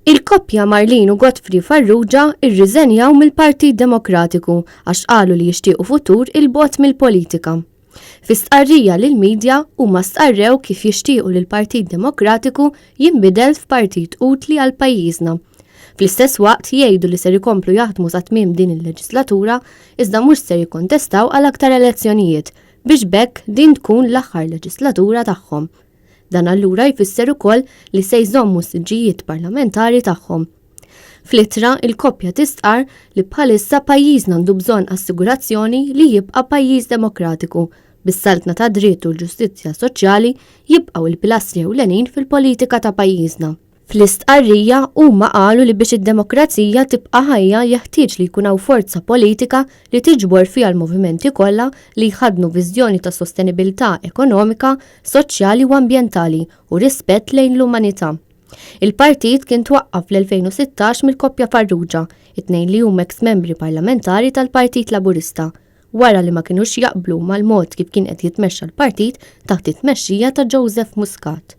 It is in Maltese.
Il-koppja Marlene u Godfrey Farrugia rriżenjaw mill-Partit Demokratiku għax qalu li jixtiequ futur 'il bogħod mill-politika. Fi stqarrija lill-midja huma stqarrew kif jixtiequ li l-Partit Demokratiku jinbidel f'partit utli għal pajjiżna. Fl-istess waqt jgħidu li ser ikomplu jaħdmu sa tmiem din il-leġislatura iżda mhux ser jikkontestaw għal aktar elezzjonijiet biex b'hekk din tkun l-aħħar leġislatura tagħhom. Dan allura jfisser ukoll li se jżommu s-siġġijiet parlamentari tagħhom. Fl-ittra, il-koppja tistqarr li bħalissa pajjiżna għandu bżonn assigurazzjoni li jibqa' pajjiż demokratiku, bis-saltna tad-dritt u l-ġustizzja soċjali jibqgħu l-pilastri ewlenin fil-politika ta' pajjiżna. Fl-istqarrija, huma qalu li biex id-demokrazija tibqa' ħajja jeħtieġ li jkun hawn forza politika li tiġbor fiha l-movimenti kollha li jħaddnu viżjoni ta' sostenibilità ekonomika, soċjali u ambjentali u rispett lejn l-umanità. Il-partit kien twaqqaf fl-2016 mill-koppja Farrugia, it-tnejn li huma eks membri parlamentari tal-Partit Laburista, wara li ma kinux jaqblu mal-mod kif kien qed jitmexxa l-partit taħt it-tmexxija ta' Joseph Muscat.